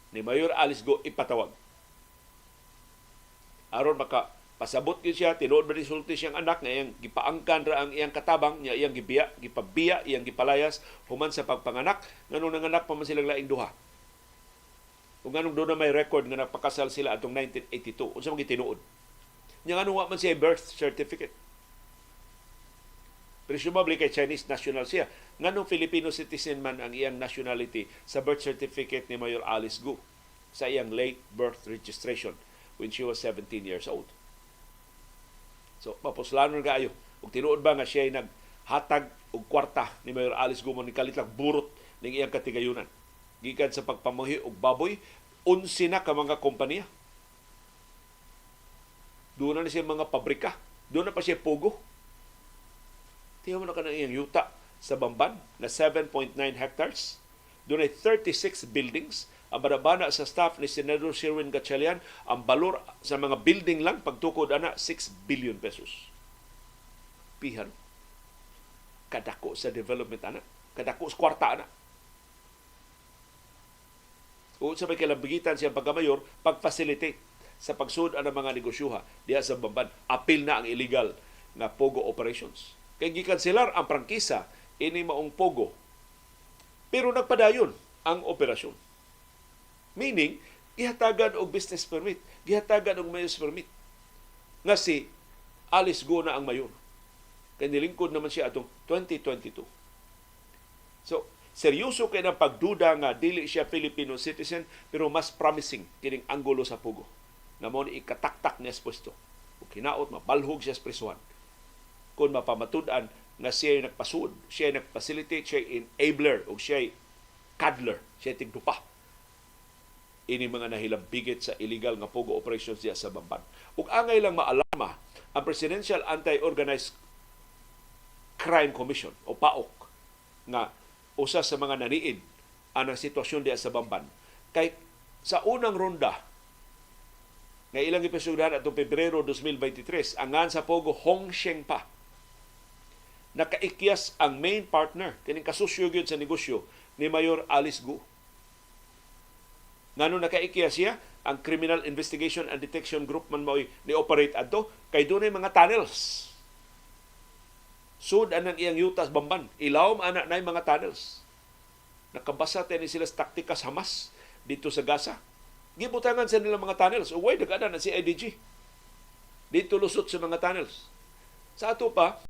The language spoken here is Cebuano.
Ni Mayor Alice Guo ipatawag aron maka pasabot gyud siya tinuod ba resulti siyang anak nga iyang gipaangkan ra ang iyang katabang nya, iyang gibiya, gipabiya, iyang gipalayas human sa pagpanganak, nganong nanganak pa man silang laing duha, ug nganong doon na may record nga nagpakasal sila atong 1982? Unsa man gitinuod nya? Nganong wa man siya birth certificate? Presumably kay Chinese national siya. Nganong Filipino citizen man ang iyang nationality sa birth certificate ni Mayor Alice Guo sa iyang late birth registration when she was 17 years old? So, mapuslanon kaayo. Ug tinuod ba nga siya naghatag og kwarta ni Mayor Alice Guo mo ni kalit lang burot ning iyang katigayunan? Gikan sa pagpamuhi og baboy, 11 na ka mga kompanya. Doon na siya mga pabrika. Doon na pa siya pogo. Tiyo mo na ka ng iyang yuta sa Bamban na 7.9 hectares. Doon ay 36 buildings. Ang banabana sa staff ni Senador Sherwin Gatchalian, ang balor sa mga building lang pagtukod ana, 6 billion pesos. Pihan. Kadako sa development ana. Kadako sa kwarta ana. Ug sa may kalambigitan siyang pagkamayor, pag-facilitate sa pagsud ang mga negosyoha diha sa Bamban. Apil na ang illegal nga pogo operations. Kay gikanselar ang prangkisa ini maong pogo. Pero nagpadayon ang operasyon. Meaning, gihatagan og business permit, gihatagan og mayor's permit. Nga si Alice Guo na ang mayor. Kay nilingkod naman siya atong 2022. So, seryoso kay ng pagduda nga dili siya Filipino citizen, pero mas promising kining anggulo sa pogo na mo ni ikataktak niya sa pwesto. Ug hinaot mabalhog siya sa prisuhan kung mapamatud-an nga siya nagpasud, siya nagfacilitate, siya enabler o siya cuddler, siya tigdupa ini mga nahilambigit sa illegal nga pogo operations diya sa Bamban. Ug angay lang maalarma ang Presidential Anti-Organized Crime Commission o PAOCC nga usa sa mga naniid anang sitwasyon diya sa Bamban. Kay sa unang ronda nga ilang ipisudahan atong Pebrero 2023, ang ngan sa Pogo Hong Sheng pa. Nakaikyas ang main partner, kining kasusyo gyud sa negosyo ni Mayor Alice Guo. Ngano nakaikyas siya? Ang Criminal Investigation and Detection Group man mao'y ni-operate adto kay dunay mga tunnels. Sud anang iyang yutas Bamban, ilawom ana nay mga tunnels. Nakabasa ni sila sa taktika sa Hamas dito sa Gaza. Gibutangan sa nila mga tunnels. Uway, nag na si CIDG. Dito lusot sa mga tunnels. Sa ato pa,